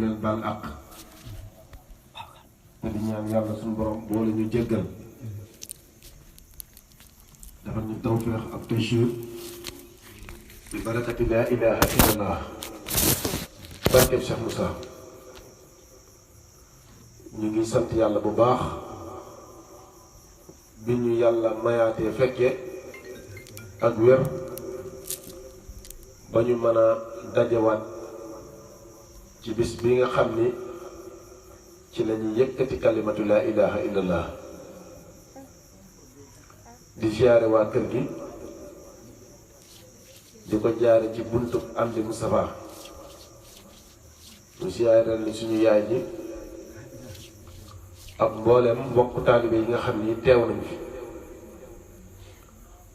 leen baal àq te di ñaan yàlla suñu borom boole ñu jéggal dafa ñu tawfeex ak taysiir bi barakati laa ilaaha illallah barkeb Cheikh Moussa ñu ngi sant yàlla bu baax bi ñu yàlla mayaatee fekke ak wér ba ñu mën a dajewaat ci bis bi nga xam ni ci la ñuy yëkkati kalimatu laa ilaha illallah di ziyaare waa kër gi di ko jaare ci buntu Amdi Moustapha mu ziyaareel ni suñu yaay ji ak mbooleem mbokk taalibe yi nga xam ni teew nañ fi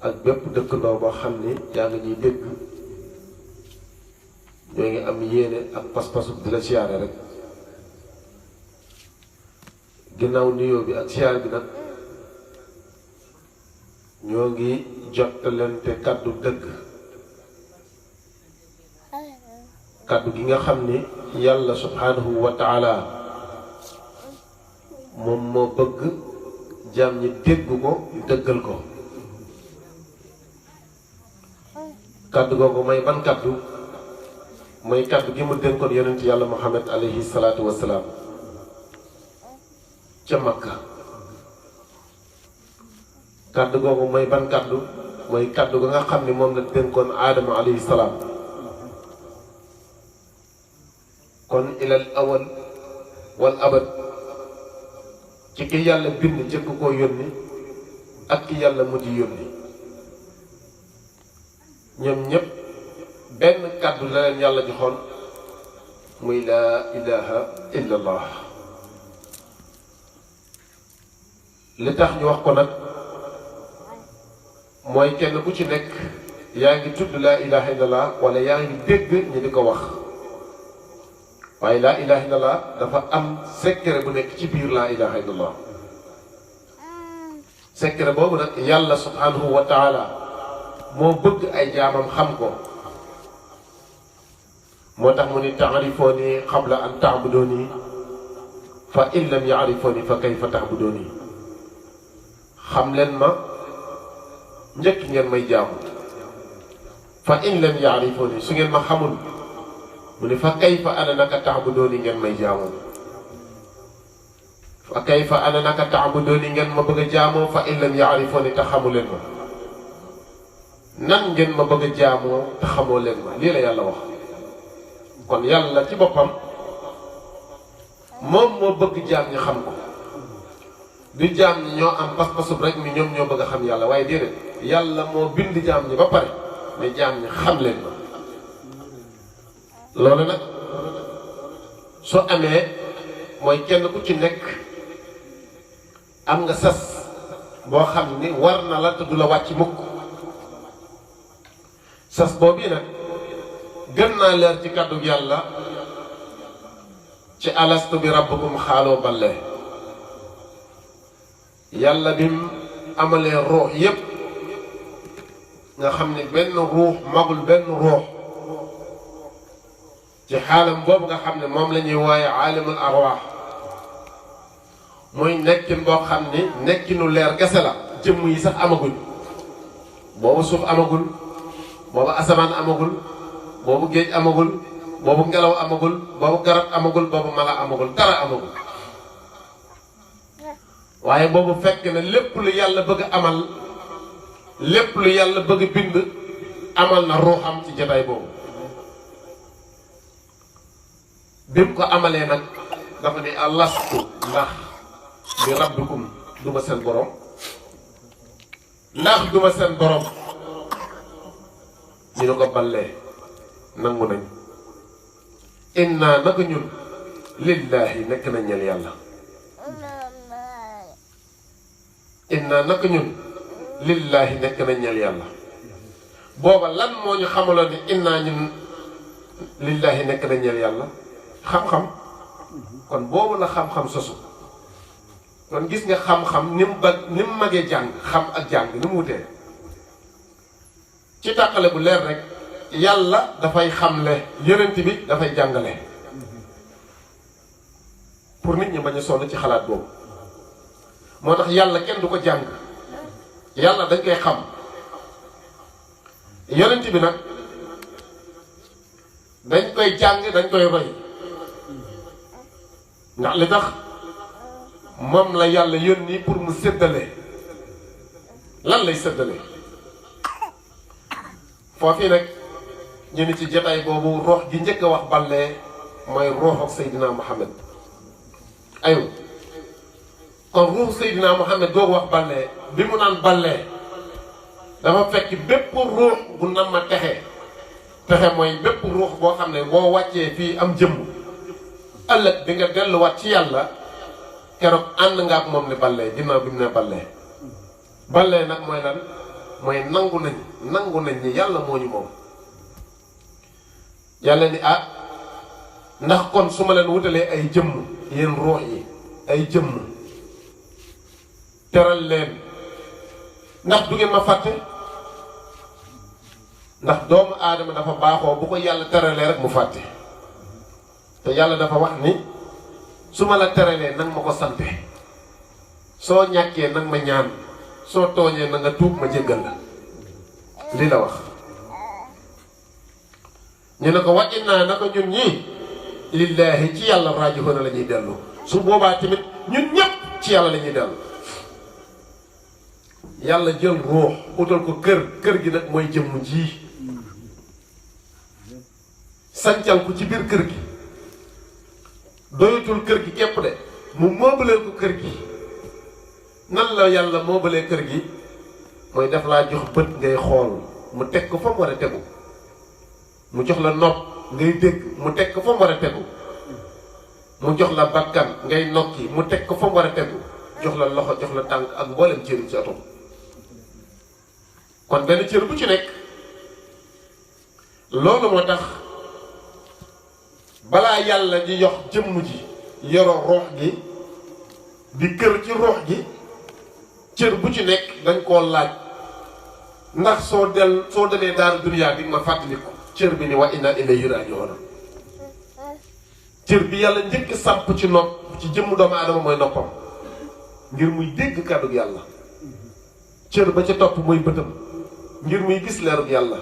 ak bépp dëkkandoo boo xam ni yaa ngi ñuy dégg ñoo ngi am yéene ak pas-pasu di la siyaare rek ginnaaw nuyoo bi ak siyaare bi nag ñoo ngi jottalante kàddu dëgg kàddu gi nga xam ni yàlla subhanahu wa taala moom moo bëgg jaam ñi dégg ko dëggal ko kàddu googu may ban kàddu mooy kàddu gi mu dénkoon yonent yàlla Muhammad alayhi salaatu wassalaam ca Makka kàddu googu mooy ban kàddu mooy kàddu ga nga xam ni moom la dénkoon Aadama alayhi salaam kon ilal awal wal abad ci ki yàlla bind jëkk koo yónni ak ki yàlla mujj yónni ñoom ñépp benn kàddu la leen yàlla joxoon muy laa ilaha illa allah li tax ñu wax ko nag mooy kenn ku ci nekk yaa ngi tudd laa ilaha illa allah wala yaa ngi dégg ñi di ko wax waaye laa ilaha illa allah dafa am secret bu nekk ci biir laa ilaha illa allah secret boobu nag yàlla subhanahu wa taala moo bëgg ay jaamam xam ko moo tax mu ni taarifooni qabla an taabudooni fa in lam yaarifooni fa kayfa taabudooni xam leen ma njëkk ngeen may jaamu fa in lam yaarifooni su ngeen ma xamul mu ni fa kayfa ana naka taabudooni ngeen may jaamu fa kayfa ana naka taabudooni ngeen ma bëgg a jaamoo fa in lam yaarifooni te xamu leen ma nan ngeen ma bëgg a jaamoo te xamoo leen ma lii la yàlla wax kon yàlla ci boppam moom moo bëgg jaam ñi xam ko du jaam ñi ñoo am pas-pasub rek ni ñoom ñoo bëgg a xam yàlla waaye déedéet yàlla moo bind jaam ñi ba pare ne jaam ñi xam leen ma loolu nag soo amee mooy kenn ku ci nekk am nga sas boo xam ni war na la te du la wàcc mukk sas boobu nag gën naa leer ci kàddu yàlla ci alastu bi rabbukum xaaloo balle yàlla bim amalee ruux yépp nga xam ne benn ruux magul benn ruux ci xaalam boobu nga xam ne moom la ñuy wooye aalimul arwaax muy nekkin boo xam ni nekkinu leer gese la jëmm yi sax amaguñ boobu suuf amagul boobu asamaan amagul boobu géej amagul boobu ngelaw amagul boobu garab amagul boobu mala amagul dara amagul waaye boobu fekk na lépp lu yàlla bëgg amal lépp lu yàlla bëgg bind amal na ruuxam ci jotaay boobu bi mu ko amalee nag dafa ne alastu ndax bi rabbikum duma seen borom ndax duma seen borom ñu ne ko ballee nangu nañ inna naka ñun lillahi nekk na ñel yàlla inna naka ñun lillahi nekk na ñel yàlla booba lan moo ñu xamaloon ni inna ñun lillahi nekk na ñel yàlla xam-xam kon boobu la xam-xam sosu kon gis nga xam-xam ni mu magee jàng xam ak jàng ni mu wutee ci tàqale bu leer rek yàlla dafay xamle yonent bi dafay jàngale pour nit ñi bañ a sonn ci xalaat boobu moo tax yàlla kenn du ko jàng yàlla dañ koy xam yonent bi nag dañ koy jàng dañ koy roy ndax li tax moom la yàlla yónni pour mu séddale lan lay séddale foofii nag ñu ni ci jotaay boobu roox gi njëkk a wax ballee mooy ruuxu Seydina Muhammad aywa kon ruuxu Seydina Muhammad doogu wax ballee bi mu naan ballee dafa fekk bépp ruux bu nam ma texe mooy bépp ruux boo xam ne boo wàccee fii am jëmm ëllëg di nga delluwaat ci yàlla keroog ànd nga ak moom ne ballee ginnaaw bi mu ne ballee nag mooy lan mooy nangu nañ ni yàlla moo ñu moom yàlla ni ah ndax kon su ma leen wutalee ay jëmm yéen ruux yi ay jëmm teral leen ndax du ngeen ma fàtte ndax doomu aadama dafa baaxoo bu ko yàlla teralee rek mu fàtte te yàlla dafa wax ni su ma la teralee nag ma ko sante soo ñàkkee nag ma ñaan soo tooñee na nga tuub ma jéggal la lii la wax ñu ne ko wàcc naa naka ñun ñii lillaahi ci yàlla raajihoona la ñuy dellu su boobaa tamit ñun ñëpp ci yàlla la ñuy dellu yàlla jël ruux utal ko kër gi nag mooy jëmm ji sancal ko ci biir kër gi doyatul kër gi képp de mu moobaleel ko kër gi nan la yàlla moobalee kër gi mooy def laa jox bët ngay xool mu teg ko fa mu war a tegu mu jox la nopp ngay dégg mu teg ko fa mu war a tegu mu jox la bakkan ngay nokki mu teg ko fa mu war a tegu jox la loxo jox la tànk ak mboolem cër ci atom kon benn cër bu ci nekk loolu moo tax balaa yàlla di jox jëmm ji yoro roox gi di kër ci roox gi cër bu ci nekk dañ koo laaj ndax soo demee daaru duniyaa bi ma fàttaliku cër bi ni wa inna ilayhi raaji'uun cër bi yàlla njëkk samp ci nopp ci jëmm doomu aadama mooy noppam ngir muy dégg kàddug yàlla cër ba ca topp mooy bëtam ngir muy gis leerug yàlla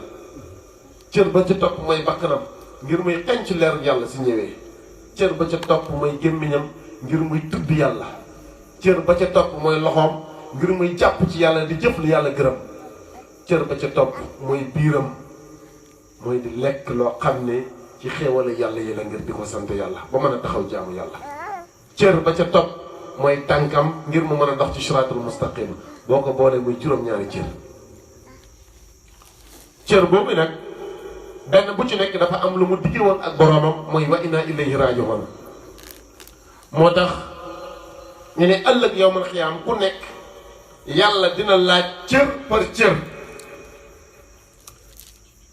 cër ba ca topp mooy bakkanam ngir muy xenc ci leerug yàlla si ñëwee cër ba ca topp mooy gémmiñam ngir muy tudd yàlla cër ba ca topp mooy loxoom ngir muy jàpp ci yàlla di jëf lu yàlla gërëm cër ba ca topp mooy biiram mooy di lekk loo xam ne ci xéewale yàlla yi la ngir di ko sant yàlla ba mën a taxaw jaamu yàlla cër ba ca topp mooy tànkam ngir mu mën a dox ci siraatul mustaqim boo ko boolee muy juróom-ñaari cër boobu nag benn bu ci nekk dafa am lu mu digge woon ak boroomam mooy wa inna ilayhi raaji'uun moo tax ñu ne ëllëg yawmal xiyaam ku nekk yàlla dina laaj cër par cër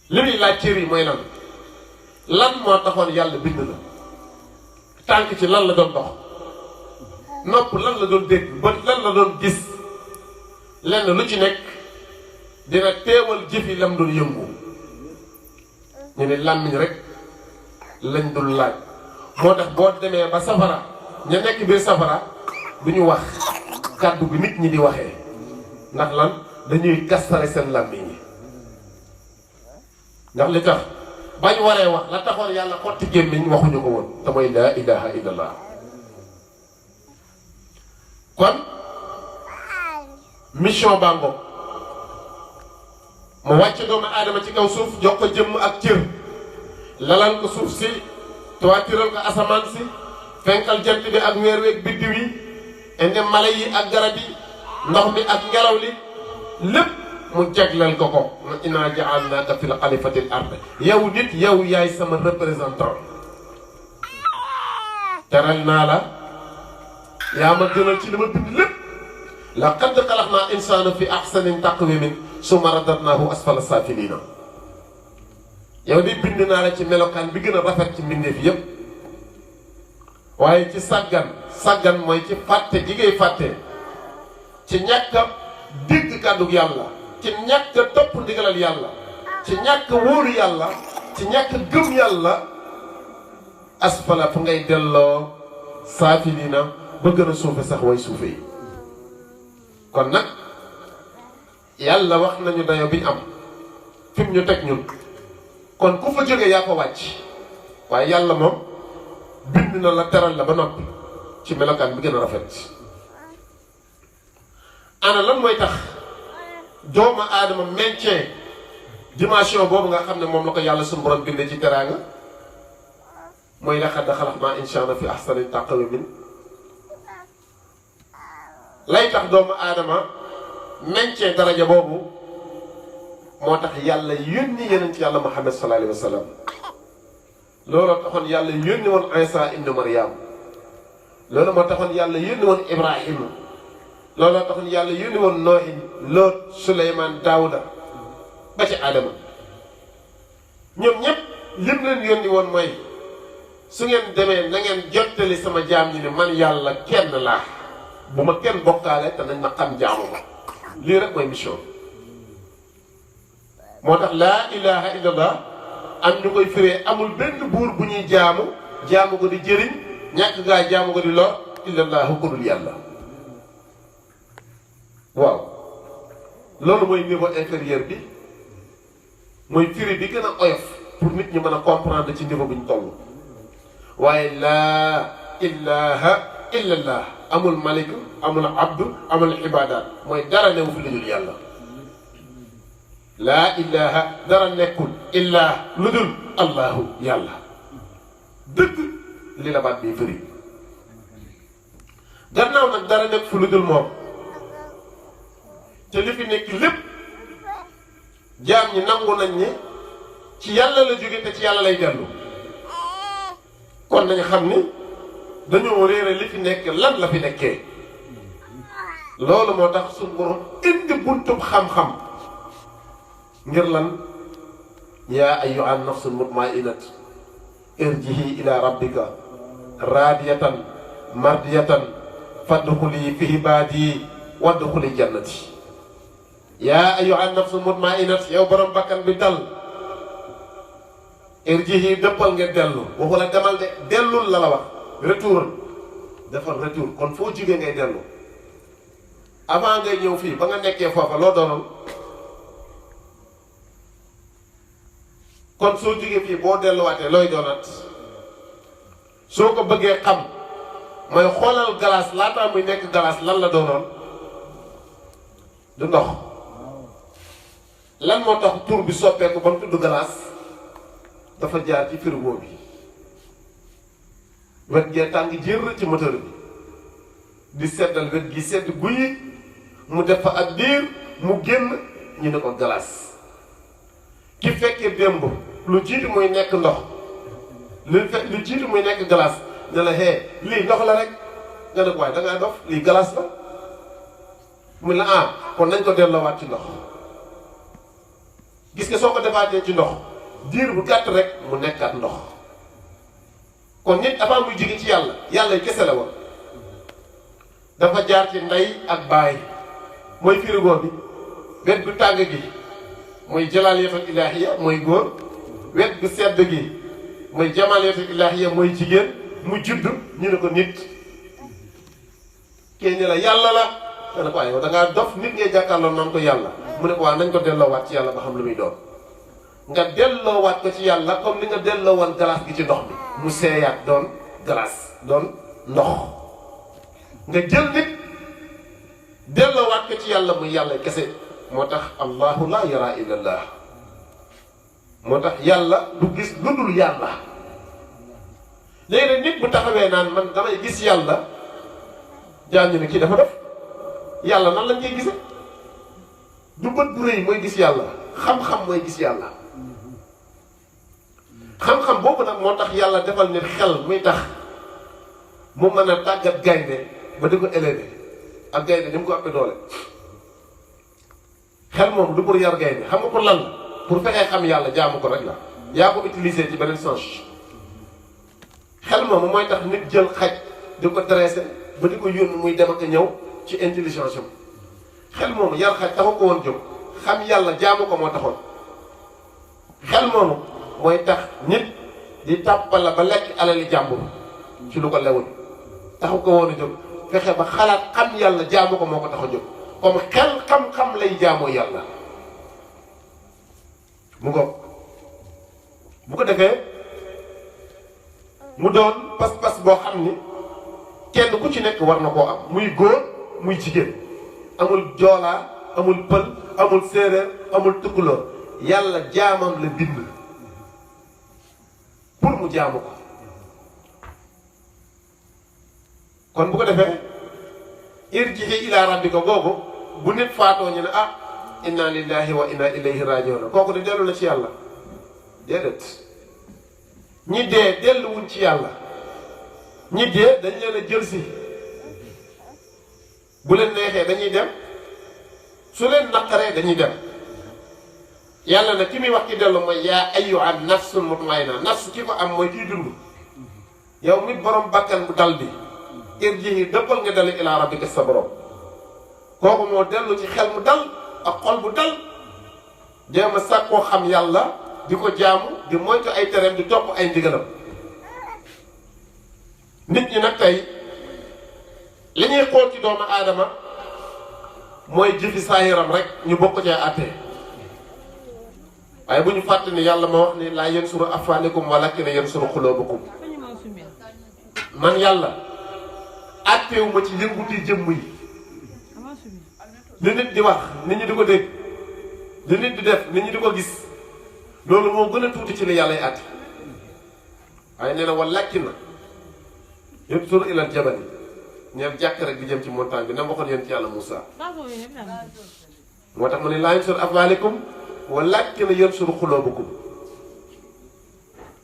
li muy laaj cër yi mooy lan moo taxoon yàlla bind la tànk ci lan la doon dox nopp lan la doon dégg bët lan la doon gis lenn lu ci nekk dina teewal jëf yi lam doon yëngu ñu ne làmmiñ rek lañ dul laaj moo tax boo demee ba safara ña nekk biir safara du ñu wax kàddu bi nit ñi di waxee ndax lan dañuy kastare seen làmmiñ yi ndax li tax bañ waree wax la taxoon yàlla xotti gémmiñ waxuñu ko woon te mooy laa ilaha illallah kon mission baa ngoog mu wàcc doomu aadama ci kaw suuf jox ko jëmm ak cër lalal ko suuf si toitiral ko asamaan si fenkal jant bi ak weer weeg biddiw yi indi mala yi ak garab yi ndox mi ak ngelaw li lépp mu jagleel ko ko inna ja'alnaaka fil xalifatil ard yow nit yow yaay sama représentant teral naa la yaa ma gënal ci li ma bind lépp laqad xalaqnaa insaana fi ahsani taqwiimin summa radadnaahu asfala saafiliina yow di bind naa la ci melokaan bi gën a rafet ci mbindeef yépp waaye ci sàggan mooy ci fàtte gi ngay fàtte ci ñàkk a dégg kàddug yàlla ci ñàkk a topp ndigalal yàlla ci ñàkk a wóolu yàlla ci ñàkk a gëm yàlla asfala fu ngay delloo saafiliina ba gën a suufe sax way suufe yi. kon nag yàlla wax nañu dayo bi ñu am fi mu ñu teg ñun kon ku fa jóge yaa ko wàcc waaye yàlla moom bind na la teral la ba noppi ci melokaan bi gën a rafet. ana lan mooy tax doomu aadama maintien dimension boobu nga xam ne moom la ko yàlla suñu borom bindee ci teraanga mooy laqad xalaqnaa insaana fi ahsani taqwiim lay tax doomu aadama maintien daraja boobu moo tax yàlla yónni yonent yàlla Muhammad sallallahu alayhi wa sallam looloo taxoon yàlla yónni woon Isa ibnu Maryam loolu moo taxoon yàlla yónni woon Ibrahima looloo taxoon yàlla yónni woon Noohin Loot Suleymaan Daawuda ba ci Adama ñoom ñëpp lim leen yónni woon mooy su ngeen demee na ngeen jottali sama jaam ñi ne man yàlla kenn laa bu ma kenn bokkaale te nañ ma xam jaamu ma lii rek mooy mission moo tax laa ilaha illallah am ñu koy firee amul benn buur bu ñuy jaamu ko di jëriñ ñàkk gaa jaamu ko di lor illallahu ku dul yàlla. waaw loolu mooy niveau inférieur bi mooy firi bi gën a oyof pour nit ñi mën a comprendre ci niveau bu ñu toll waaye laa ilaha illallah amul malik amul abdu amul ibadat mooy dara newu fi lu dul yàlla. laa ilaha dara nekkul illaa lu dul allahu yàlla dëgg li la baat bi firi. gannaaw nag dara nekk fu lu dul moom te li fi nekk lépp jaam ñi nangu nañ ne ci yàlla la jóge te ci yàlla lay dellu kon nañu xam ni dañoo réere li fi nekk lan la fi nekkee. loolu moo tax suñu borom indi buntub xam-xam ngir lan yaa ayyuhan nafsul mutma'innat irji'i ila rabbika radiyatan mardiyatan fadkhuli fi ibadi wadkhuli jannati. yaa ayyuhan nafsul mutma'innat yow borom bakkan bi dal irji'i dëppal nga dellu waxu la demal de dellul la wax retour defal retour kon foo jógee ngay dellu avant ngay ñëw fii ba nga nekkee foofa loo doonoon kon soo jógee fii boo delluwaatee looy doonat soo ko bëggee xam mooy xoolal glace laataa muy nekk glace lan la doonoon du ndox lan moo tax tur bi soppeeku ba mu tudd glace dafa jaar ci frigo bi wet gee tàng jër ci moteur bi di seddal wet gi sedd guyi mu def fa ak diir mu génn ñu ne ko glace ki fekkee démb lu jiitu muy nekk ndox lu jiitu muy nekk glace ne la hee lii ndox la rek nga ne ko waaye da ngaa dof lii glace la mu la ah kon nañ ko delloowaat ci ndox gis nga soo ko defaatee ci ndox diir bu gàtt rek mu nekkaat ndox kon nit avant muy jóge ci yàlla yàlla kese la woon dafa jaar ci ndey ak baay mooy frigo bi wet gu tàng gi mooy jalaaliyatul ilaahiya mooy góor wet gu sedd gi mooy jamaaliyatul ilaahiya mooy jigéen mu judd ñu ne ko nit kee ne la yàlla la te ne ko waaye yow da ngaa dof nit ngay jàkkaarloo naan ko yàlla mu ne ko waa nañ ko delloowaat ci yàlla ba xam lu muy doon nga delloowaat ko ci yàlla comme ni nga delloowoon glace gi ci ndox mi mu seeyaat doon glace doon ndox nga jël nit delloowaat ko ci yàlla muy yàlla kese moo tax allahu la yara illallah moo tax yàlla du gis lu dul yàlla léegi nag nit bu taxawee naan man damay gis yàlla jaam ñu ne kii dafa def yàlla nan lañ koy gise du bët bu rëy mooy gis yàlla xam-xam mooy gis yàlla xam-xam boobu nag moo tax yàlla defal nit xel muy tax mu mën a tàggat gaynde ba di ko élever ak gaynde ni mu ko ëppee doole xel moom du pour yar gaynde xam nga pour lan la pour fexee xam yàlla jaamu ko rek la yaa ko utiliser ci beneen sens xel moomu mooy tax nit jël xaj di ko dressé ba di ko yónni muy dem ak ñëw ci intelligence am xel moomu yar xaj taxu ko woon jóg xam yàlla jaamu ko moo taxoon xel moomu mooy tax nit di tàppal la ba lekk alali jàmbur ci lu ko lewul taxu ko woon a jóg fexe ba xalaat xam yàlla jaamu ko moo ko tax a jóg comme xel xam-xam lay jaamoo yàlla mu ngoog bu ko defee mu doon pas-pas boo xam ni kenn ku ci nekk war na koo am muy góor muy jigéen amul joolaa amul pël amul séeréer amul tukkulóor yàlla jaamam la bind pour mu jaamu ko kon bu ko defee irji'i ila rabbika googu bu nit faatoo ñu ne ah inna lillahi wa inna ilayhi raji'un kooku de dellu la ci yàlla déedéet ñi dee delluwuñ ci yàlla ñi dee dañ leen a jël si bu leen neexee dañuy dem su leen naqaree dañuy dem yàlla nag ki muy wax ci dellu mooy yaa ayyuha nafsul mutmainna nafs ki ko am mooy kiy dund yow mit borom bakkan bu dal bi irji'i dëppal nga dellu ila rabbika sa borom kooku moo dellu ci xel mu dal ak xol bu dal jéem a sàkkoo xam yàlla di ko jaamu di moytu ay tereem di topp ay ndigalam nit ñi nag tey li ñuy xool ci doomu aadama mooy jëfi saahiram rek ñu bokk cee àttee waaye bu ñu fàtte ni yàlla ma wax ni laa yansuru af'aalakum walaakinna yansuru quluubakum man yàlla àtteewu ma ci yënguti jëmm yi li nit di wax nit ñi di ko dégg li nit di def nit ñi di ko gis loolu moo gën a tuuti ci li yàlla y àtte waaye nee na walaakinna yansuru ilal jabali ñeent jàkk rek di jëm ci montagne bi na waxoon yéen ci yàlla Moussa moo tax mu ne laa yansuru af'aalakum walaakinna yansuru quluubakum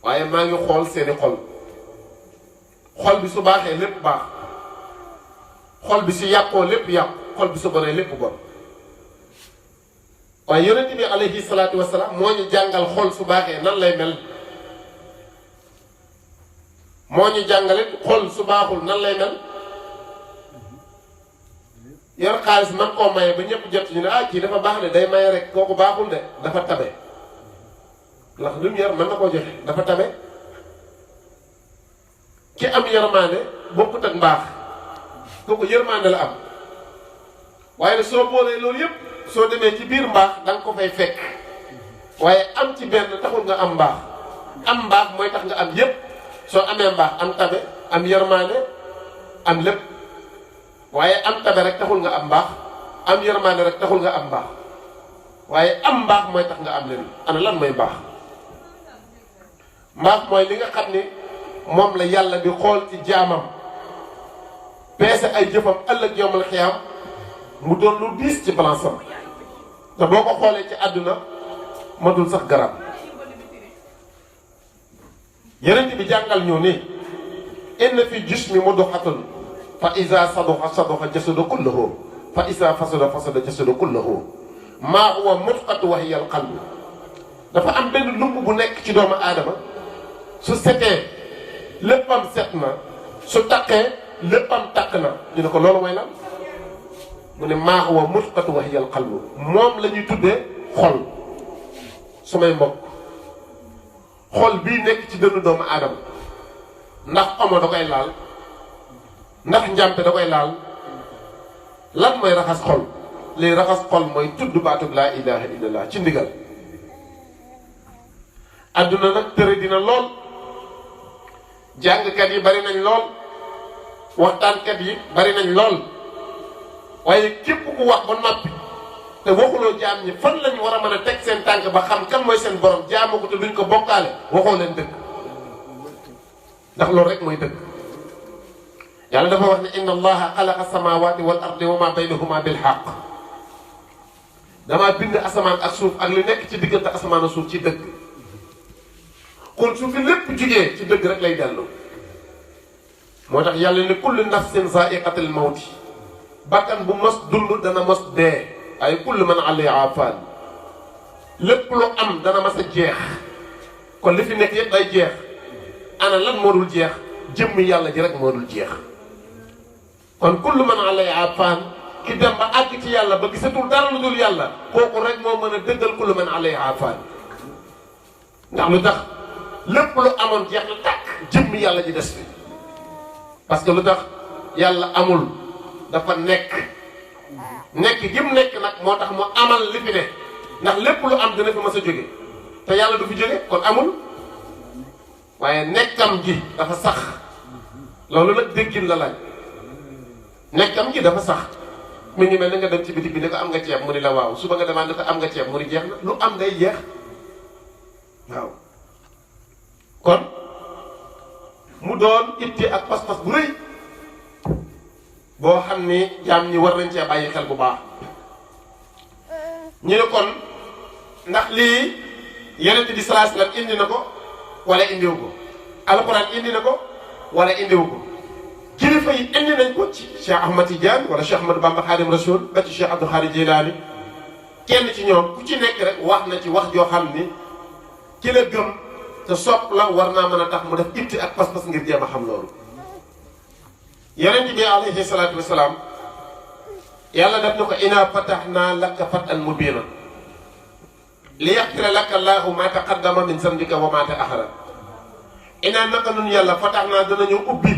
waaye maa ngi xool seeni xol xol bi su baaxee lépp baax xol bi su yàqoo lépp yàqu xol bi su bonee lépp bon waaye yonent bi alayhi salaatu wasalaam moo ñu jàngal xol su baaxee nan lay mel moo ñu jàngale xol su baaxul nan lay mel yor xaalis man koo maye ba ñëpp jot ñu ne ah kii dafa baax de day maye rek kooku baaxul de dafa tabe ndax lu mu yor mën na koo joxe dafa tabe ki am yërmande bokkut ak mbaax kooku yërmande la am waaye nag soo boolee loolu yëpp soo demee ci biir mbaax da nga ko fay fekk waaye am ci benn taxul nga am mbaax am mbaax mooy tax nga am yëpp soo amee mbaax am tabe am yërmande am lépp waaye am tabe rek taxul nga am mbaax am yërmande rek taxul nga am mbaax waaye am mbaax mooy tax nga am leen ana lan mooy mbaax mbaax mooy li nga xam ni moom la yàlla di xool ci jaamam peese ay jëfam ëllëg yowmal xiyaam mu doon lu diis ci balance am te boo ko xoolee ci àdduna matul sax garab yeneen bi jàngal ñu ni inna fi jismi mudghatun fa iza saduqa jasadu kulluhu fa iza fasada jasadu kulluhu maa huwa mudghatu wa hiya al-qalb dafa am benn lumb bu nekk ci doomu aadama su setee léppam set na su taqee léppam taq na ñu ne ko loolu mooy lan mu ne maa huwa mudghatu wa hiya al-qalb moom la ñuy tuddee xol su may mbokk xol bii nekk ci dënnu doomu aadama ndax omo da koy laal ndax njàmpe da koy laal lan mooy raxas xol liy raxas xol mooy tudd baatub laa ilaha illallah ci ndigal adduna nag tëre dina lool jàngkat yi bari nañ lool waxtaankat yi bari nañ lool waaye képp ku wax ba noppi te waxuloo jaam ñi fan lañ war a mën a teg seen tànk ba xam kan mooy seen borom jaamu ko te duñ ko bokkaale waxoo leen dëgg ndax loolu rek mooy dëgg yàlla dafa wax ne inna allaha xalaqa samawati wal ardi wa ma baynahuma bil haqq damaa bind asamaan ak suuf ak li nekk ci diggante asamaan ak suuf ci dëgg kon su fi lépp jugee ci dëgg rek lay dellu moo tax yàlla ne kullu nafsin zaiqatul mawti bakkan bu mos dund dana mos dee ay kullu man alayha fan lépp lu am dana mas a jeex kon li fi nekk yëpp day jeex ana lan moo dul jeex jëmmi yàlla ji rek moo dul jeex kon kullu man alayha fan ki dem ba àgg ci yàlla ba gisatul dara lu dul yàlla kooku rek moo mën a dëggal kullu man alayha fan ndax lu tax lépp lu amoon jeex na tàkk jëmmi yàlla ji des fi parce que lu tax yàlla amul dafa nekk gi mu nekk nag moo tax mu amal li fi ne ndax lépp lu am dina fi mës a jóge te yàlla du fi jóge kon amul waaye nekkam gi dafa sax loolu nag déggin la laaj nekkam gi dafa sax mi ngi mel ni nga dem ci bitig bi ne ko am nga ceeb mu ni la waaw suba nga demaat ne ko am nga ceeb mu ni jeex na lu am day jeex waaw kon mu doon itti ak pas-pas bu rëy boo xam ni jaam ñi war nañ cee bàyyi xel bu baax ñu ne kon ndax lii yonent bi sallallahu alayhi wasallam indi na ko wala indiwu ko alxuraan indi na ko wala indiwu ko kilifa yi indi nañ ko ci Cheikh Ahmad Tidiane wala Cheikh Ahmadou Bamba Khadim Rasoul ba ci Cheikh Abdou Khadir Jilani kenn ci ñoom ku ci nekk rek wax na ci wax joo xam ni ki la gëm te sopp la war naa mën a tax mu def itti ak pas-pas ngir jéem a xam loolu yonent bi alayhi salaatu wasalaam yàlla def na ko inaa fatahnaa laka fathan mubiinan li yaxfira laka llaahu maa taqaddama min zanbika wa maa ta'axxara inaa naka nun yàlla fatahnaa danañu ubbi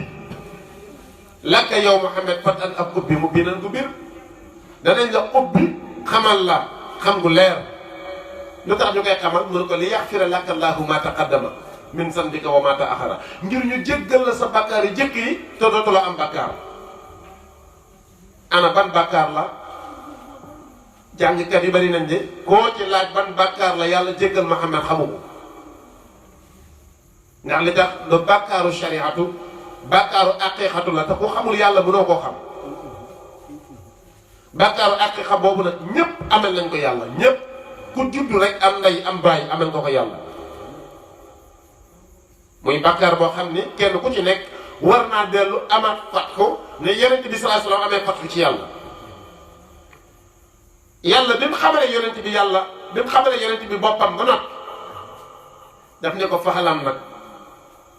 laka yow Muhammad fathan ak ubbi mubiinan gu biir danañ la ubbi xamal la xam gu leer lu tax ñu koy xamal mu ne ko li yaxfira laka llaahu maa taqaddama min zanbika wa maa ta'axxara ngir ñu jéggal la sa bàkkaar yi jëkk yi te dootu la am bàkkaar ana ban bàkkaar la jàngkat yu bari nañ de koo ci laaj ban bàkkaar la yàlla jéggal Muhammad xamu ko ndax li tax lu bàkkaaru shariatu bàkkaaru aqiqatu la te ku xamul yàlla mënoo koo xam bàkkaaru aqiqa boobu nag ñépp amel nañ ko yàlla ñépp ku judd rek am ndey am baay amel nga ko yàlla muy bàkkaar boo xam ni kenn ku ci nekk war naa dellu amaat fatxu ne yonent bi sallallahu alayhi wasallam amee fatxu ci yàlla yàlla bi mu xamalee yonent bi yàlla bi mu xamalee yonent bi boppam ba nag daf ne ko faxalam nag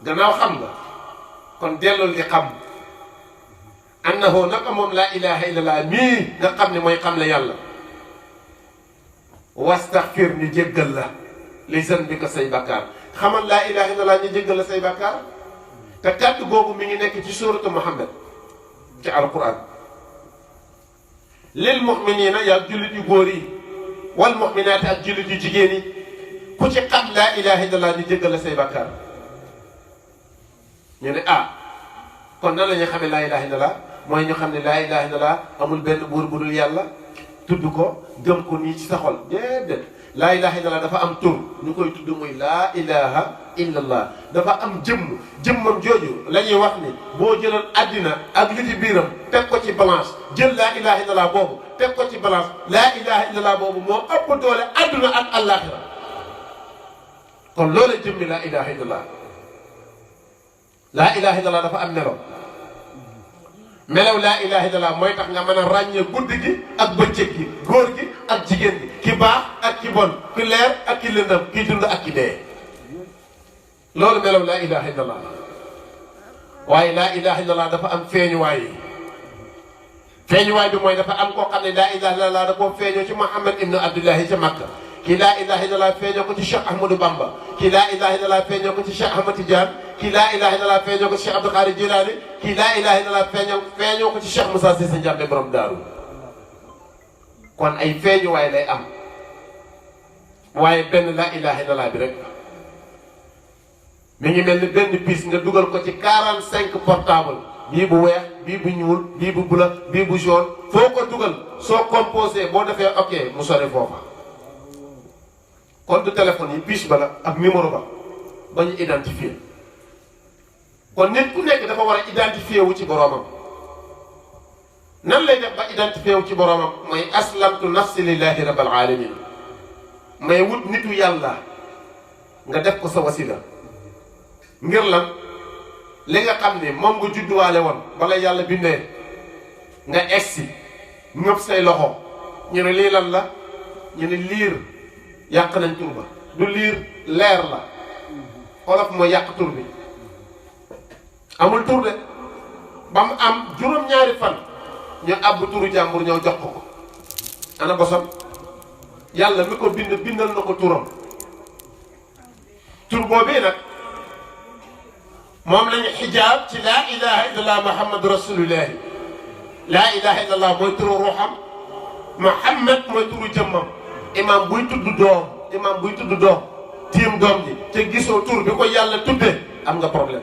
gannaaw xam nga kon dellul di xam annahu naka moom laa ilaha illallah mii nga xam ne mooy xam le yàlla wastaxfir ñu jéggal la li zanbika say bàkkaar xamal laa ilaha illallah ñu jéggal la say bàkkaar te kàddu googu mi ngi nekk ci suuratu Muhammad ci alquran lil mu'minina yaa jullit yu góor yi wal mu'minaati ak jullit yu jigéen yi ku ci xam laa ilaha illallah ñu jéggal la say bàkkaar ñu ne kon nan la ñuy xamee laa ilaha illallah mooy ñu xam ne laa ilaha illallah amul benn buur bu dul yàlla tudd ko gëm ko nii ci sa xol déedéet laa ilaha illallah dafa am tur ñu koy tudd muy laa ilaha illallah dafa am jëmmam jooju la ñuy wax ni boo jëloon àddina ak li ci biiram teg ko ci balance jël laa ilaha illallah boobu teg ko ci balance laa ilaha illallah boobu moo ëpp doole àdduna ak àllaaxira kon loola jëmmi laa ilaha illallah laa ilaha illallah dafa am melaw laa ilaha illallah mooy tax nga mën a ràññee guddi gi ak bëccëg gi góor gi ak jigéen gi ki baax ak ki bon ki leer ak ki lëndëm ki dund ak ki dee loolu melaw laa ilaha illallah waaye laa ilaha illallah dafa am feeñuwaay yi feeñuwaay bi mooy dafa am koo xam ne laa ilaha illallah da koo feeñoo ci Muhammad ibnu Abdullahi ca Makka kii laa ilaha illallah feeñoo ko ci Cheikh Ahmadou Bamba kii laa ilaha illallah feeñoo ko ci Cheikh Ahmad Tidiane kii laa ilaha illallah feeñoo ko ci Cheikh Abdou Khadir Jilani kii laa ilaha illallah feeñoo ko ci Cheikh Moussa Cissé Ndiambe borom daaru kon ay feeñuwaay lay am waaye benn laa ilaha illallah bi rek mi ngi mel ni benn piis nga dugal ko ci 45 portable bii bu weex bii bu ñuul bii bu bula bii bu jaune foo ko dugal soo composé boo defee ok mu sori foofa kon du téléphone yi piis ba la ak numéro ba ñu identifier kon nit ku nekk dafa war a identifier wu ci boroomam nan lay def ba identifier wu ci boroomam mooy aslamtu nafsi lillahi rabbil alamin may wut nitu yàlla nga def ko sa wasila ngir lan li nga xam ne moom nga judduwaale woon bala yàlla bindee nga egsi ñëpp say loxo ñu ne lii lan la ñu ne liir yàq nañ tur ba du liir leer la olof mooy yàq tur bi amul tur de ba mu am juróom-ñaari fan ñu àbb turu jàmbur ñëw jox ko ana bosam yàlla mi ko bindal na ko turam tur boobee nag moom lañu xijaab ci laa ilaha illallah muhammadu rasulullahi laa ilaha illallah mooy turu ruuxam muhammad mooy turu jëmmam imam buy tudd doom tiim doom ji te gisoo tur bi ko yàlla tudde am nga problème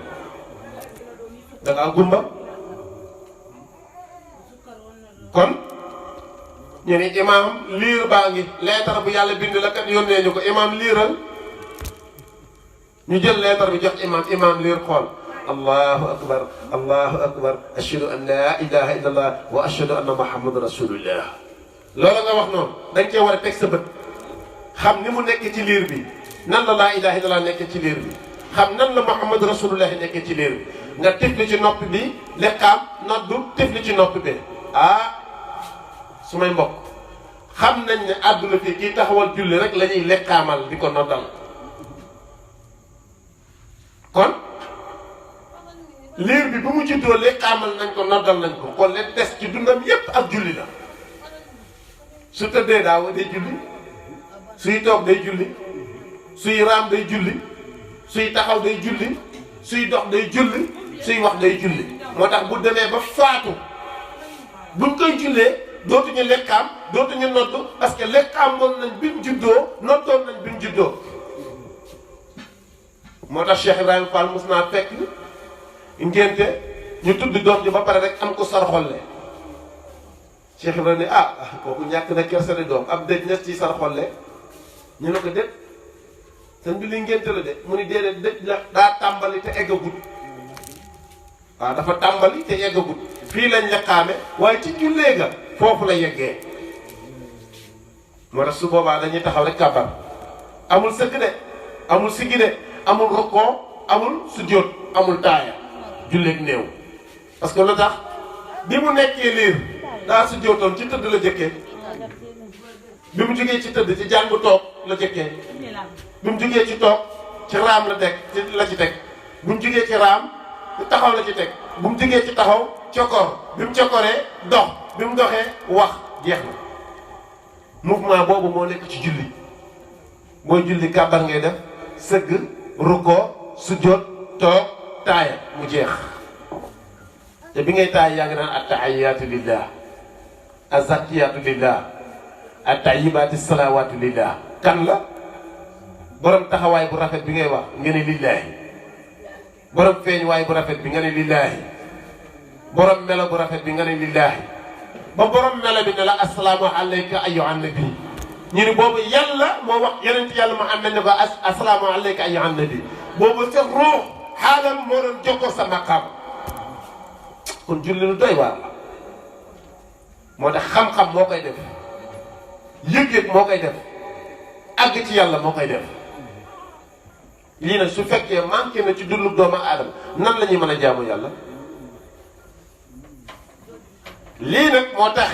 da nga gumba kon ñu ni imam liir baa ngi leetar bu yàlla bind la kat yónnee ñu ko imam liiral ñu jël leetar bi jox imam liir xool allahu akbar ashhadu an la ilaha illa allah wa ashhadu anna muhammad rasulullah loolu nga wax noonu dañ cee war a teg sa bët xam ni mu nekk ci liir bi nan la laa ilaha illa allah nekk ci liir bi xam nan la muhammad rasulullah nekk ci liir bi nga tifli ci nopp bi liqaam noddu tifli ci nopp bi su may mbokk xam nañ ne àdduna fii kii taxawal julli rek la ñuy lekkaamal di ko noddal kon liir bi bu mu juddoo lekkaamal nañ ko noddal nañ ko kon leen des ci dundam yépp ak julli la su tëddee daaw day julli suy toog day julli suy raam day julli suy taxaw day julli suy dox day julli suy wax day julli moo tax bu demee ba faatu buñ koy jullee dootuñu lekkaam dootuñu noddu parce que lekkaam moom nañ bi mu juddoo noddoon nañ bi mu juddoo moo tax Cheikh Ibrahima Fall mos naa fekk ngénte ñu tudd doom ji ba pare rek am ko sarxolle Cheikh Ibrahima ne kooku ñàkk na kersa de doom ab dëj ñes ci sarxolle ñu ne ko dét sëñ bi li ngénte la de mu ni déedéet dëj la daa tàmbali te eggagut waaw dafa tàmbali te eggagut fii lañ lekkaame waaye ci jullee ga foofu la yeggee moo tax su boobaa dañuy taxaw rek kàbbar amul sëgg de amul sigi de amul rokkoo amul sujjóot amul taaya julleeg néew parce que lu tax bi mu nekkee liir daa sujjóotoon ci tëdd la jëkkee bi mu jógee ci tëdd ci jàngu toog la jëkkee bi mu jógee ci toog ci raam la ci teg bi mu jógee ci raam ci taxaw la ci teg bu mu jógee ci taxaw cokor bi mu cokoree dox bi mu doxee wax jeex na mouvement boobu moo nekk ci julli mooy julli kàbbar ngay def sëgg rukkoo sujjóot toog taaya mu jeex te bi ngay taaya yaa ngi naan attahiyaatu lillah azakiyatu lillah attayibaatu salawaatu lillah kan la borom taxawaay bu rafet bi ngay wax nga ne lillaahi borom feeñ waay bu rafet bi nga ne lillaahi borom melo bu rafet bi nga ne lillaahi ba borom melo bi ne la asalaamu alayka ayyuhan nabi ñu ni boobu yàlla moo wax yonent yàlla Muhammad ne ko asalaamu alayka ayyuhan nabi boobu sa ruux xaalam moo doon jokkoo sa maqaam kon julli lu doy waar la moo tax xam-xam moo koy def yëg-yëg moo koy def àgg ci yàlla moo koy def lii nag su fekkee manqué na ci dundu doomu aadama nan la ñuy mën a jaamu yàlla lii nag moo tax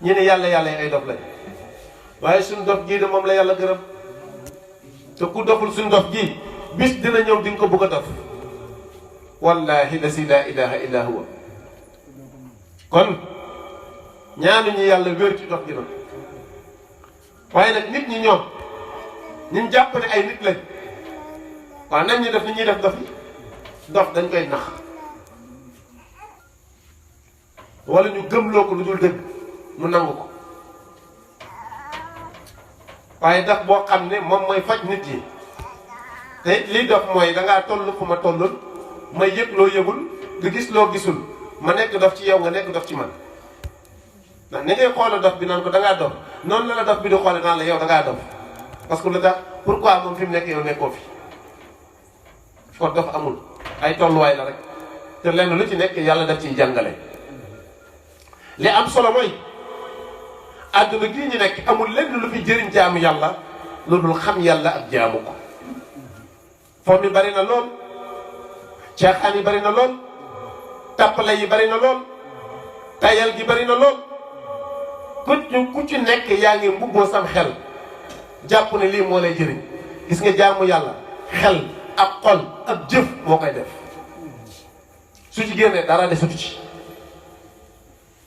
ñu ne yàlla yi ay dof lañ waaye suñ dof gii de moom la yàlla gërëm te ku doful suñ dof gii bis dina ñëw di nga ko bëgg a dof wallahi la si laa ilaha illa huwa kon ñaanuñu yàlla wér ci dof gi nag waaye nag nit ñi ñoom ñun jàpp ne ay nit lañ waaw nañ ñu def ni ñuy def dof yi dof dañ koy nax wala ñu gëmloo ko lu dul dëgg mu nangu ko waaye dof boo xam ne moom mooy faj nit yi te lii dof mooy dangaa toll fu ma tollul may yëg loo yëgul nga gis loo gisul ma nekk dof ci yow nga nekk dof ci man ndax ni ngay xoole dof bi naan ko dangaa dof noonu la la dof bi di xoole naan la yow dangaa dof parce que lu tax pourquoi moom fi mu nekk yow nekkoo fi kon dof amul ay tolluwaay la rek te lenn lu ci nekk yàlla daf ciy jàngale li am solo mooy àdduna gii ñu nekk amul lenn lu fi jëriñ jaamu yàlla lu dul xam yàlla ak jaamu ko fo mi bari na lool caaxaan yi bari na lool tàppale yi bari na lool tayal gi bari na lool ku ci nekk yaa ngi mbubboo sam xel jàpp ne lii moo lay jëriñ gis nga jaamu yàlla xel ak xol ak jëf moo koy def su ci génnee dara desatu ci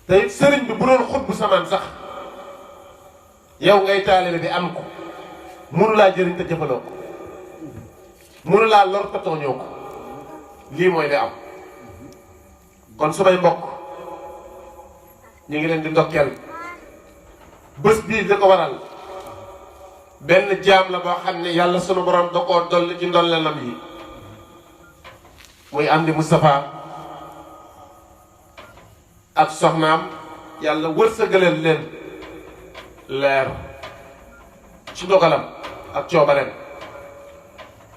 te sëriñ bi bu doon xut bu samaan sax yow ngay taalibe bi am ko mënu laa jëriñ te jëfaloo ko mënu laa lor te tooñoo ko lii mooy li am. kon samay mbokk ñu ngi leen di ndokkeel bés bii da ko waral benn jaam la boo xam ne yàlla sunu borom da koo dolli ci ndolleelam yi muy Amdy Moustapha ak soxnaam yàlla wërsëgaleel leen leer ci dogalam ak coobareem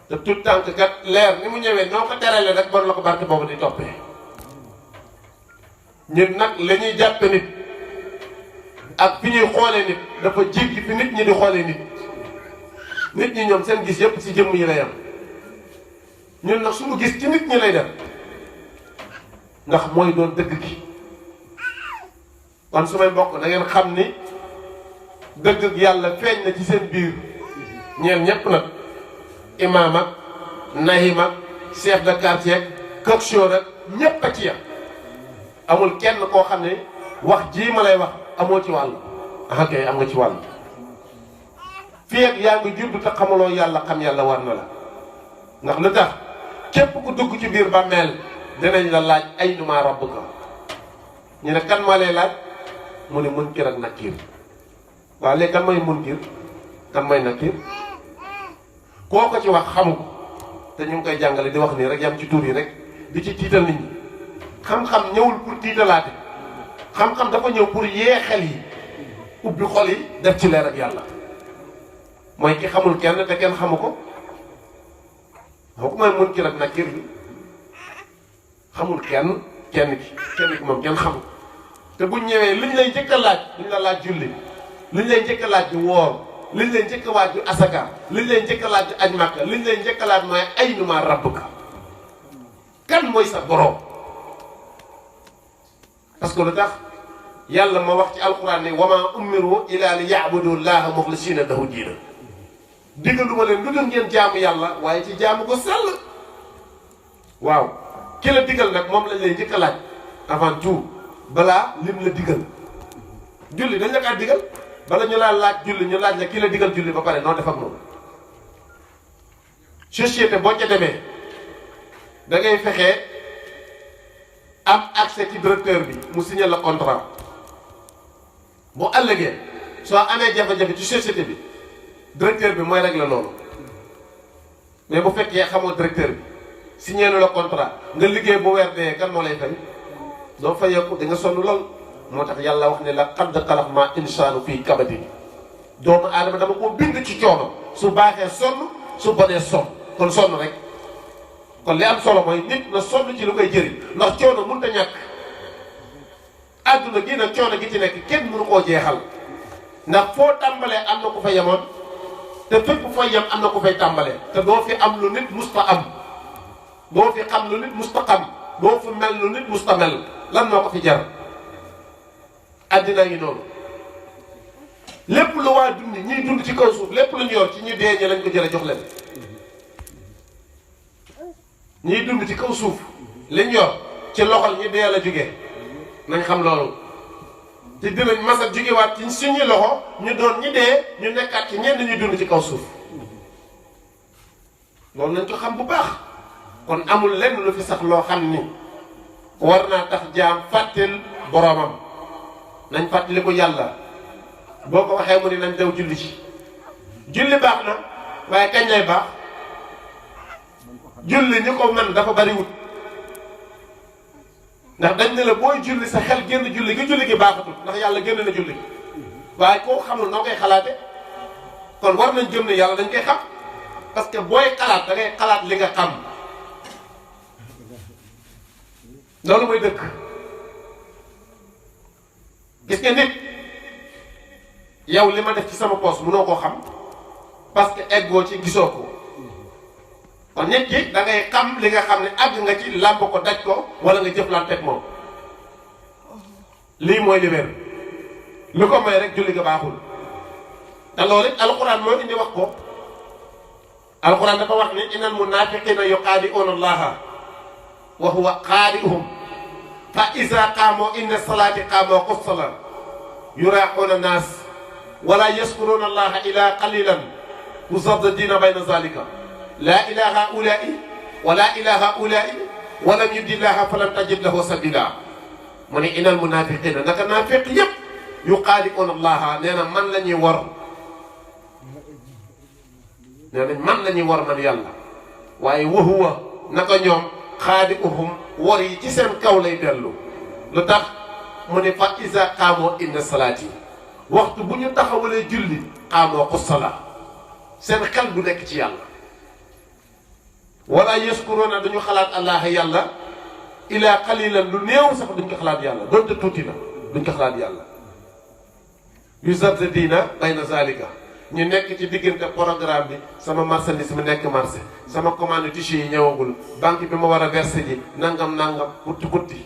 te tout tànk kat leer ni mu ñëwee noo ko terale rek bon la ko barke boobu di toppee ñun nag la ñuy jàppe nit ak fi ñuy xoolee nit dafa jéggi fi nit ñi di xoolee nit nit ñi ñoom seen gis yépp ci jëmm yi lay am ñun nag suñu gis ci nit ñi lay def ndax mooy doon dëgg gi kon su may mbokk da ngeen xam ni dëgg yàlla feeñ na ci seen biir ñeen ñépp nag imaam ak nahim ak chef de quartier ak coxeur ak ñépp a ci yam amul kenn koo xam ne wax jii ma lay wax amoo ci wàll ok am nga ci wàll fii ak yaa ngi judd te xamuloo yàlla xam yàlla war na la ndax lu tax képp ku dugg ci biir bàmmeel dinañ la laaj ay numaa rabbuka ñu ne kan moo lay laaj mu ne Munkar ak Nakiir waaw léegi kan mooy Munkar kan mooy Nakiir koo ko ci wax xamu ko te ñu ngi koy jàngale di wax nii rek yam ci tuur yi rek di ci tiital nit ñi xam-xam ñëwul pour tiitalaate xam-xam dafa ñëw pour yee xel yi ubbi xol yi def ci leer ak yàlla mooy ki xamul kenn te kenn xamu ko kooku mooy Munkar ak Nakiir bi xamul kenn ki moom kenn xamul te buñ ñëwee liñ lay njëkk a laaj duñ la laaj julli liñ lay njëkk a laaj du woor liñ lay njëkk a laaj du asaka liñ lay njëkk a laaj du aj Makka liñ lay njëkk a laaj mooy aynumaa rabbuka kan mooy sa borom. parce que lu tax yàlla ma wax ci alquran ne wa maa umiru illa li ya'budu llaha muxlisiina lahu diina digaluma leen lu dul ngeen jaamu yàlla waaye ci jaamu ko sell waaw ki la digal nag moom lañ lay njëkk a laaj avant tout balaa lim la digal julli dañ la kaa digal bala ñu laa laaj julli ñu laaj la ki la digal julli ba pare noo def ak moom société boo ca demee da ngay fexe am accès ci directeur bi mu signé la contrat bu ëllëgee soo amee jafe-jafe ci société bi directeur bi mooy régler loolu mais bu fekkee xamoo directeur bi signé la contrat nga liggéey bu weer dee kan moo lay fay doo fayeeku da nga sonn lool moo tax yàlla wax ne la qad xalaqnaa insaana fii kabadin doomu aadama dama koo bind ci coono su baaxee sonn su bonee sonn kon sonn rek kon li am solo mooy nit na sonn ci lu koy jëriñ ndax coono mënut a ñàkk àdduna gi nag coono gi ci nekk kenn mënu koo jeexal ndax foo tàmbalee am na ku fa yemoon te fépp fooy yem am na ku fay tàmbalee te doo fi am lu nit musta am doo fi xam lu nit musta xam doo fi mel lu nit musta mel lan moo ko fi jar àddina ngi noonu lépp lu waa dund ñiy dund ci kaw suuf lépp lu ñu yor ci ñu dee ñi lañ ko jële jox leen ñiy dund ci kaw suuf liñ yor ci loxol ñi dee la jóge nañ xam loolu te dinañ mas a jógewaat ci suñu loxo ñu doon ñi dee ñu nekkaat ci ñenn ñuy dund ci kaw suuf loolu nañ ko xam bu baax kon amul lenn lu fi sax loo xam ni war naa tax jaam fàtteel boroomam nañ fàttali ko yàlla boo ko waxee mu ni nañ daw julli ci julli baax na waaye kañ lay baax julli ñu ko man dafa bariwut ndax dañ ne la booy julli sa xel génn julli gi baaxatul ndax yàlla génn na julli gi waaye koo xamul noo koy xalaate kon war nañ gëm ne yàlla dañ koy xam parce que booy xalaat da ngay xalaat li nga xam loolu mooy dëkk gis nga nit yow li ma def ci sama poos mënoo koo xam parce que eggoo ci gisoo ko kon nit ki da ngay xam li nga xam ne àgg nga ci làmb ko daj ko wala nga jëflanteeg moom lii mooy li wér lu ko may rek julli ga baaxul te loolu it alxuraan moo indi wax ko alxuraan dafa wax ni innal munaafiqiina yuxaadi'uuna Allaaha wa huwa xaadi'uhum fa izaa qaamoo inda salaati qaamoo kussalan yuraaquuna naas wala yaskuruuna Allaaha illaa qaliilan muzabzabiina bayna zaalika laa ilaha ulaa'i wa laa ilaha ulaa'i wa lam yudillaha falam tajid lahu sabila mu ne inal munafiqina naka naafiq yëpp yuqaadi'uuna allaha nee na man la ñuy wor nee nañ man la ñuy wor man yàlla waaye wa huwa naka ñoom xaadi'uhum wor yi ci seen kaw lay dellu lu tax mu ne fa iza qaamoo inna salaati waxtu bu ñu taxawalee julli qaamoo xussala seen xel du nekk ci yàlla wala yaskuruuna duñu xalaat allah yàlla ilaa qalilan lu néew sax duñ ko xalaat yàlla donte tuuti na duñ ko xalaat yàlla yuzabzadiina bayna zalika ñu nekk ci diggante programme bi sama marchandise mi nekk marché sama commande tissu yi ñëwagul banque bi ma war a verser ji nangam putti putti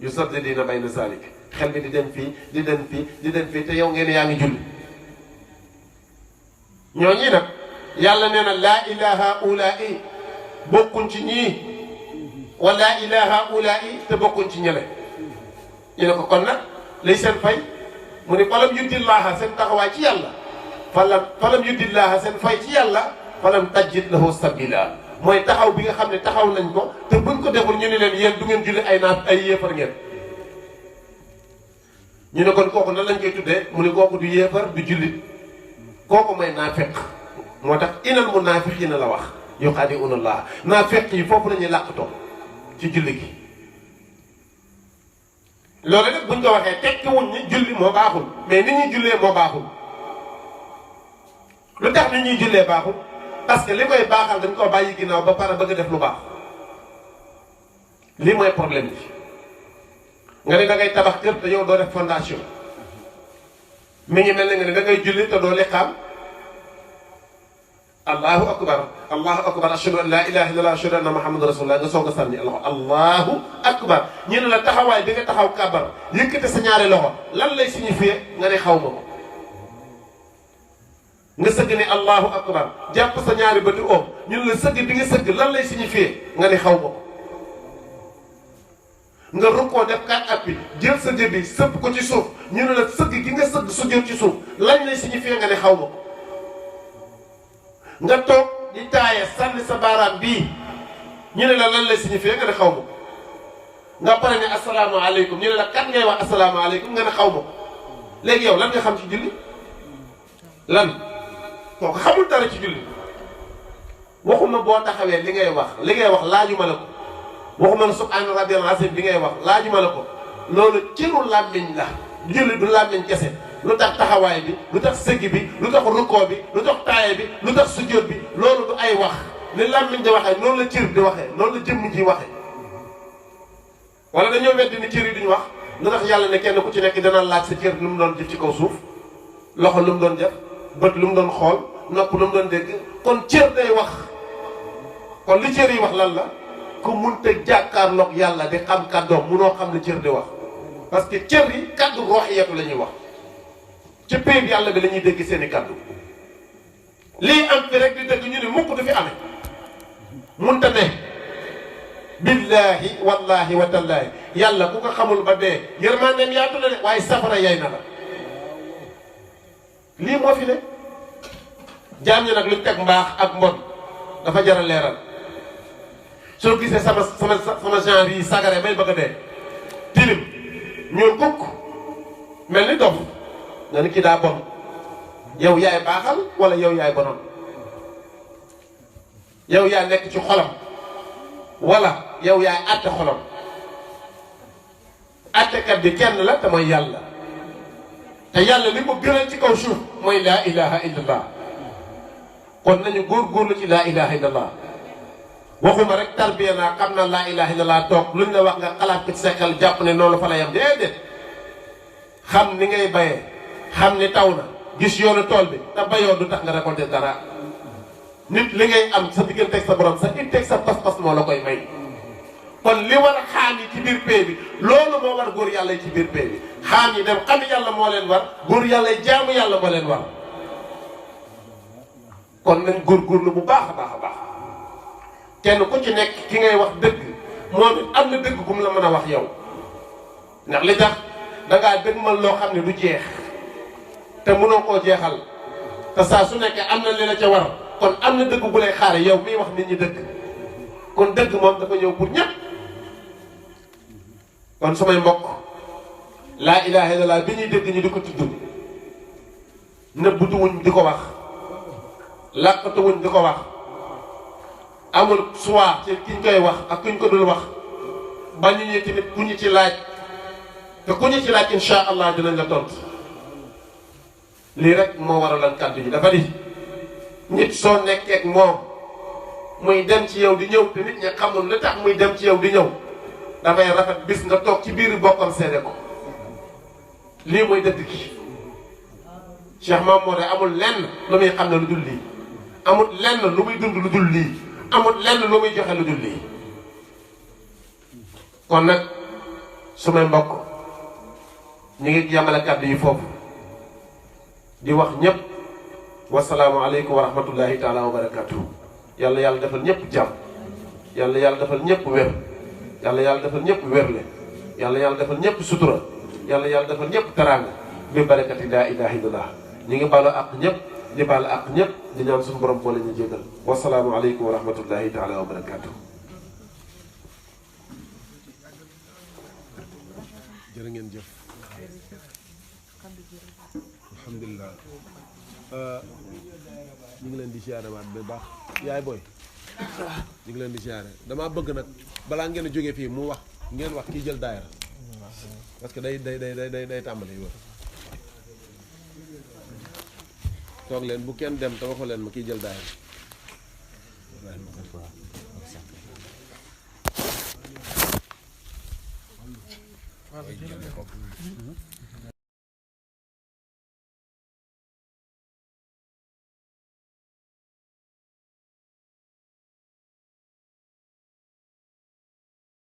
yuzabzadiina bayna zalika xel bi di dem fii di dem fii di dem fii te yow ngeen yaa ngi julli ñooñi nag yàlla nee na laa ilaha ulaa'i bokkuñ ci ñii wa laa ilaha ulaa'i te bokkuñ ci ñële ñu ne ko kon nag lay seen fay mu ne falam yuddillaaha seen taxawaay ci yàlla falam yuddillaaha seen fay ci yàlla falam tajid lahu sabila mooy taxaw bi nga xam ne taxaw nañ ko te buñ ko deful ñu ne leen yéen du ngeen julli ay yéefar ngeen ñu ne kon kooku nan lañ koy tuddee mu ne kooku du yéefar du jullit kooku mooy naafiq moo tax inal munaafiqiina la wax yuxaadi'uuna llaah naafiq yi foofu la ñuy làqatoo ci julli gi loolu nag buñ ko waxee tekkiwuñ ni julli moo baaxul mais ni ñuy jullee moo baaxul lu tax ni ñuy jullee baaxul parce que li koy baaxal dañ koo bàyyi ginnaaw ba pare bëgg a def lu baax lii mooy problème bi nga ne da ngay tabax kër te yow doo def fondation mi ngi mel ne nga ne da ngay julli te doo liqaam allahu akbar ashhadu an laa ilaha illallah ashhadu anna muhammadan rasulullah nga soog a sànni loxo allahu akbar ñu ne la taxawaay bi nga taxaw kàbbar yëkkate sa ñaari loxo lan lay signifier nga ne xaw ma ko nga sëgg ne allahu akbar jàpp sa ñaari bëti oom ñu ne la sëgg bi nga sëgg lan lay signifier nga ne xaw ma ko nga rukkoo def kat appi jël sa jëbi sëpp ko ci suuf ñu ne la sëgg gi nga sëgg su jël ci suuf lañ lay signifier nga ne xaw ma ko nga toog di taaye sànni sa baaraam bii ñu ne la lan lay signifier nga ne xaw ma ko nga pare ne asalaamaaleykum ñu ne la kan ngay wax asalaamaaleykum nga ne xaw ma ko léegi yow lan nga xam ci julli lan kooku xamul dara ci julli waxuma boo taxawee li ngay wax laajuma la ko waxuma la subhaana rabbiyal aziim bi ngay wax laajuma la ko loolu cëru làmmiñ la julli du làmmiñ kese lu tax taxawaay bi lu tax sëgg bi lu tax rukkoo bi lu tax taaye bi lu tax sujjóot bi loolu du ay wax ni làmmiñ di waxee noonu la cër di waxee noonu la jëmm ji waxee wala dañoo weddi ni cër yi duñu wax lu tax yàlla ne kenn ku ci nekk dana laaj sa cër lu mu doon jëf ci kaw suuf loxo lu mu doon def bët lu mu doon xool nopp lu mu doon dégg kon cër day wax kon li cër yi wax lan la ku munta jàkkaarloog yàlla di xam kàddoom munoo xam ne cër di wax parce que cër yi kàddu ruuxiyatu la ñuy wax ci péeb yàlla bi la ñuy dégg seen i kàddu lii am fi rek di dëgg ñu ne mukk du fi amee munta ne billaahi wallaahi wa tallaahi yàlla ku ko xamul ba dee yërmandeem yaatu na de waaye safara yay na la lii moo fi ne jaam ñi nag luñ teg mbaax ak mbon dafa jar a leeral soo gisee sama genre yi sagare bay bëgg a dee tilim ñuul kukk mel ni dof nga ni kii daa bon yow yaay baaxal wala yow yaay bonoon yow yaa nekk ci xolam wala yow yaay àtte xolam àttekat bi kenn la te mooy yàlla te yàlla li ko gënal ci kaw suuf mooy laa ilaha illallah kon nañu góorgóorlu ci laa ilaha illallah waxuma rek tarbiya naa xam na laa ilaha illallah toog luñ la wax nga xalaat ko ci sa xel jàpp ne noonu fa la yam déedéet xam ni ngay bayee xam ni taw na gis yoonu tool bi te bayoo du tax nga récolter dara nit li ngay am sa digganteeg sa borom sa itteeg sa pas-pas moo la koy may kon li war a xaam yi ci biir pay bi loolu moo war góor yàlla yi ci biir pay bi xaam yi dem xam yàlla moo leen war góor yàlla yi jaamu yàlla moo leen war kon nañ góorgóorlu bu baax a baax a baax kenn ku ci nekk ki ngay wax dëgg moom it am na dëgg bu mu la mën a wax yow ndax li tax dangaa dëgmal loo xam ne du jeex te mënoo koo jeexal te saa su nekkee am na li la ca war kon am na dëgg bu lay xaare yow miy wax nit ñi dëgg kon dëgg moom dafa ñëw pour ñëpp kon samay mbokk laa ilaha illallah bi ñuy dégg ñu di ko tudd nëbbutu wuñ di ko wax làqatu wuñ di ko wax amul choix ci kiñ koy wax ak kuñ ko dul wax ba ñu ñëw tamit ku ñu ci laaj te ku ñu ci laaj insha allah dinañ la tontu lii rek moo waraloon kàddu yi dafa di nit soo nekkee ak moom muy dem ci yow di ñëw te nit ñi xamul li tax muy dem ci yow di ñëw dafay rafet bis nga toog ci biir bokkam seede ko lii mooy dëgg gi Cheikh Mamadou amul lenn lu muy xam ne lu dul lii amul lenn lu muy dund lu dul lii amul lenn lu muy joxe lu dul lii kon nag su may mbokk ñu ngi yamale kàddu yi foofu di wax ñëpp wasalaamu aleykum wa rahmatullahi taala wa barakatuhu yàlla yàlla defal ñëpp jàmm yàlla yàlla defal ñëpp wér yàlla yàlla defal ñëpp wérle yàlla yàlla defal ñëpp sutura yàlla yàlla defal ñëpp teraanga bi barakati laa ilaha illallah ñu ngi baalu àq ñëpp di baalu àq ñëpp di ñaan suñu borom boole ñu jégal wasalaamu aleykum wa rahmatullahi taala wa barakatuhu jërë ngeen jëf alhamdulilah ñu ngi leen di siyaare waat bu baax yaay booy ñu ngi leen di siyaare damaa bëgg nag balaa ngeen a jógee fii mu wax ngeen wax kii jël daayira parce que day tàmbali wër toog leen bu kenn dem te waxu leen ma kii jël daayira